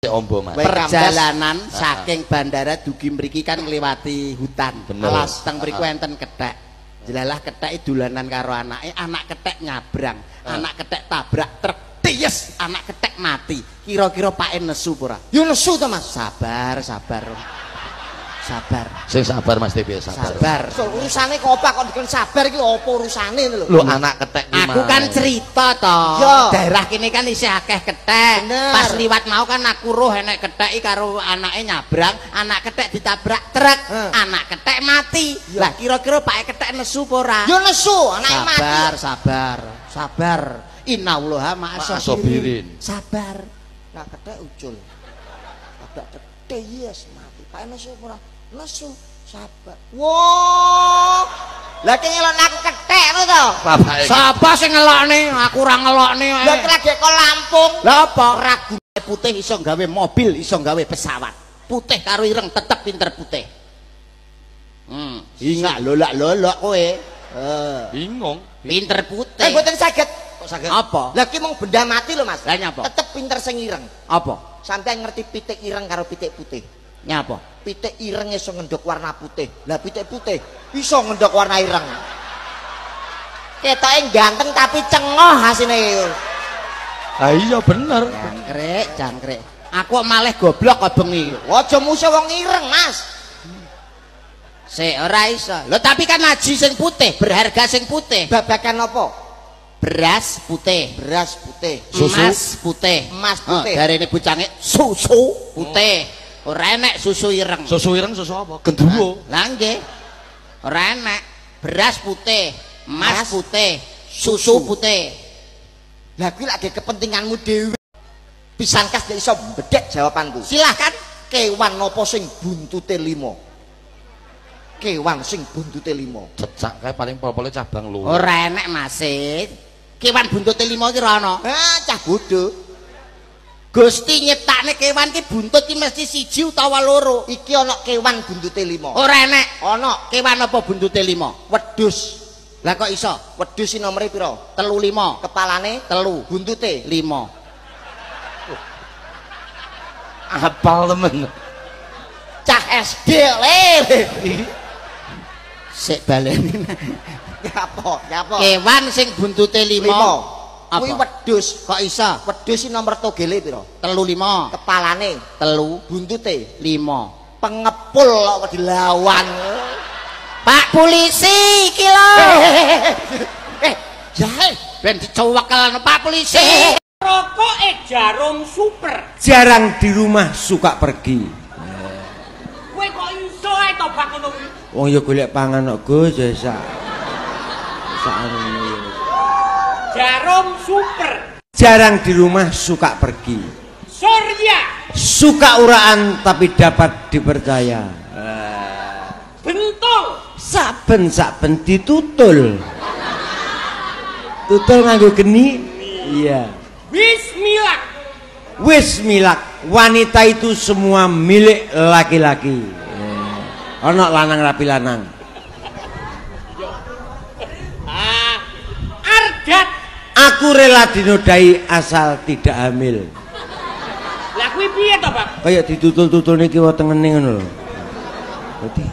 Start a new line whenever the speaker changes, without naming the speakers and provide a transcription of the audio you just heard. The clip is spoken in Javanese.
Ombo, Mas.
Perjalanan saking bandara dugi mriki kan ngliwati hutan. Alas teng mriku enten kethek. Jelalah kethek dolanan karo anake, anak kethek nyabrang, anak kethek tabrak truk, tiyes, anak kethek mati. Kira-kira pake nesu apa ora?
Yo nesu to, Mas.
Sabar, sabar. Sabar.
Sing sabar Mas TV, sabar.
Sabar.
So, urusane kok apa kok dikon sabar iki lho apa urusane lho.
Lho anak kethek ki.
Aku kan cerita to. Daerah kene kan isih akeh kethek. Pas liwat mau kan aku roh enek kethek karo anake nyabrang, anak kethek ditabrak truk, anak kethek mati. Lah kira-kira pake kethek nesu apa ora?
Yo nesu, anake mati.
Sabar, sabar. Sabar. Innallaha ma'as-sabirin. Sabar.
Lah kethek ucul. Tabrak truk, yes mati. Pake nesu apa ora? Nesu, sabar. Wo. Lah ki ngelokne aku kethek ngono to.
Sapa sing ngelokne? Aku ora ngelokne.
Lah ki lagi kok Lampung.
Lah apa? Ragu putih iso gawe mobil, iso gawe pesawat. Putih karo ireng tetep pinter putih. Ingak lolak-lolok kowe.
Bingung.
Pinter putih.
Eh mboten saged.
Kok saged?
Apa?
Lah ki mung benda mati lho, Mas.
Lah nyapa?
Tetep pinter sing ireng.
Apa?
Sampeyan ngerti pitik ireng karo pitik putih.
Nyapa?
Pitik ireng iso ngendhok warna putih. Lah pitik putih iso ngendhok warna ireng. Ketoke ganteng tapi cengoh asine.
Ah iya bener.
Jangkrik, jangkrik. Aku malih goblok kok bengi.
Aja musuh wong ireng, Mas.
Sik ora iso. Lho tapi kan aji sing putih, berharga sing putih.
Babakan apa?
Beras putih,
beras putih,
susu
emas putih,
emas putih.
Darene bocange susu putih. Ora enek susu ireng.
Susu ireng susu apa? Gendruwo.
Lah nggih. Ora enek. Beras putih, emas putih, susu putih.
Lah kuwi lagi kepentinganmu dhewe. Pisan kas nek iso bedhek jawabanku.
Silahkan.
Kewan napa sing buntute 5? Kewan sing buntute 5.
Cecak kae paling pol-pole cabang loro.
Ora enek Mas. Kewan buntute 5 iki ora ana.
Ah, cah bodho.
Gusti nyiptakne kewan ki buntut ki mesti siji utawa loro.
Iki ana kewan buntute 5.
Ora enek.
Ana.
Kewan apa buntute 5?
Wedhus.
Lah kok iso?
Wedhus si nomere pira?
35.
Kepalane
3.
Buntute
5.
Apal temen.
Cah SD le.
Sik baleni.
Nyapa? Nyapa?
Kewan sing buntute 5.
Kuwi wedhus.
Kok iso?
Wedhus si nomor togele pira?
35.
Kepalane
3,
buntute
5.
Pengepul kok dilawan.
Pak polisi iki lho.
Jae
ben dicewekel Pak polisi.
Rokoke Jarum Super.
Jarang di rumah suka pergi.
Kowe kok iso ae to bak ngono kuwi?
Wong ya golek pangan kok Gus ya sak. Sak
Jarum Super.
Jarang di rumah suka pergi.
Surya.
Suka uraan tapi dapat dipercaya.
Bentol.
Saben-saben ditutul. Tutul nganggo geni. Iya.
Wismilak.
Wismilak. Wanita itu semua milik laki-laki. Ono lanang rapi lanang.
Ardat.
Aku rela dinodai asal tidak hamil.
Lah kuwi piye to, Pak?
Kayak ditutul-tutul niki wetengene ngono lho. Dadi